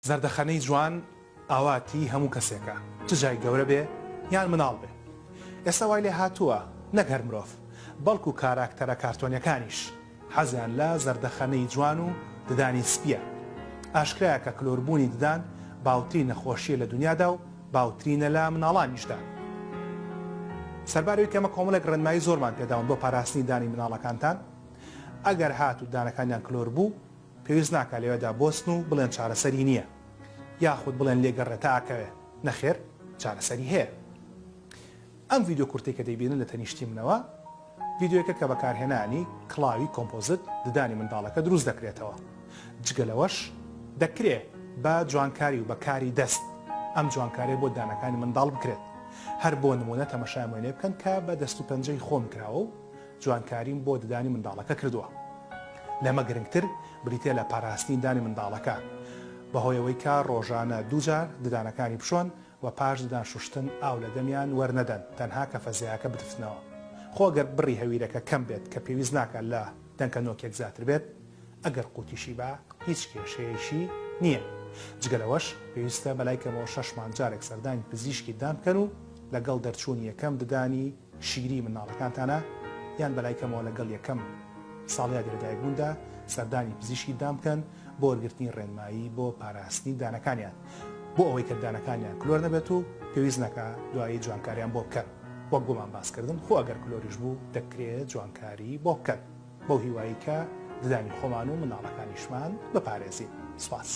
زەردەخەنەی جوان ئاواتی هەموو کەسێکە چ جای گەورە بێ یان مناڵ بێ ئێستا وای لێ هاتووە نەک هەر مرۆڤ بەڵکو کاراکتەرە کارتۆنیەکانیش حەزیان لە زەردەخەنەی جوان و ددانی سپیە ئاشکرایە کە کلۆربوونی ددان باوترین نەخۆشیە لە دونیادا و باوترینە لە مناڵانیشدا سەرباری ئەوەی کە ئێمە کۆمەڵێک ڕێنمایی زۆرمان پێداون بۆ پاراستنی دانی مناڵەکانتان ئەگەر هاتوو دانەکانیان کلۆر بوو پێویست ناکا لەوێدا بۆستن و بڵێن چارەسەری نییە یاخود بڵێن لێگەڕێ تا ئەکەوێ، نەخێر چارەسەری هەیە. ئەم ڤیدیۆ کورتەی کە دەیبینن لە تەنیشتی منەوە ڤیدیۆیەکە کە بەکارهێنانی کڵاوی کۆمپۆزت ددانی منداڵەکە دروست دەکرێتەوە. جگە لەوەش دەکرێ بە جوانکاری و بە کاری دەست ئەم جوانکاریە بۆ ددانەکانی منداڵ بکرێت. هەر بۆ نمونە تەمەشای ئەم وێنەیە بکەن کە بە دەست و پەنجەی خۆم کراوە و جوانکاریم بۆ ددانی منداڵەکە کردووە. لەمە گرنگتر بریتیە لە پاراستنی دانی منداڵەکە بەهۆی ئەوەی کە ڕۆژانە دووجار ددانەکانی بشۆن و پاش ددان شوشتن ئاو لە دەمیان وەرنەدەن تەنها کە فەزیایەکە بتفتنەوە. خۆ گەر بڕی هەویرەکە کەم بێت کە پێویست ناکات لە دەنکە نۆکێک زیاتر بێت ئەگەر قوتیشی با هیچ کێشەیەکی نییە. جگە لەوەش پێویستە بەلای کەمەوە شەش مانگ جارێک سەردانی پزیشکی ددان بکەن و لەگەڵ دەرچوونی یەکەم ددانی شیری منداڵەکانتانە یان بەلای کەمەوە لەگەڵ یەکەم ساڵیادی لەدایکبووندا سەردانی پزیشکی ددان بکەن بۆ وەرگرتنی ڕێنمایی بۆ پاراستنی ددانەکانیان بۆ ئەوەی کە ددانەکانیان کلۆر نەبێت و پێویست نەکا دوایی جوانکاریان بۆ بکەن وەک بۆمان باس کردن خۆ ئەگەر کلۆریش بوو دەکرێ جوانکاری بۆ بکەن بەو هیوایەی کە ددانی خۆمان و منداڵەکانیشمان بپارێزین سوپاس.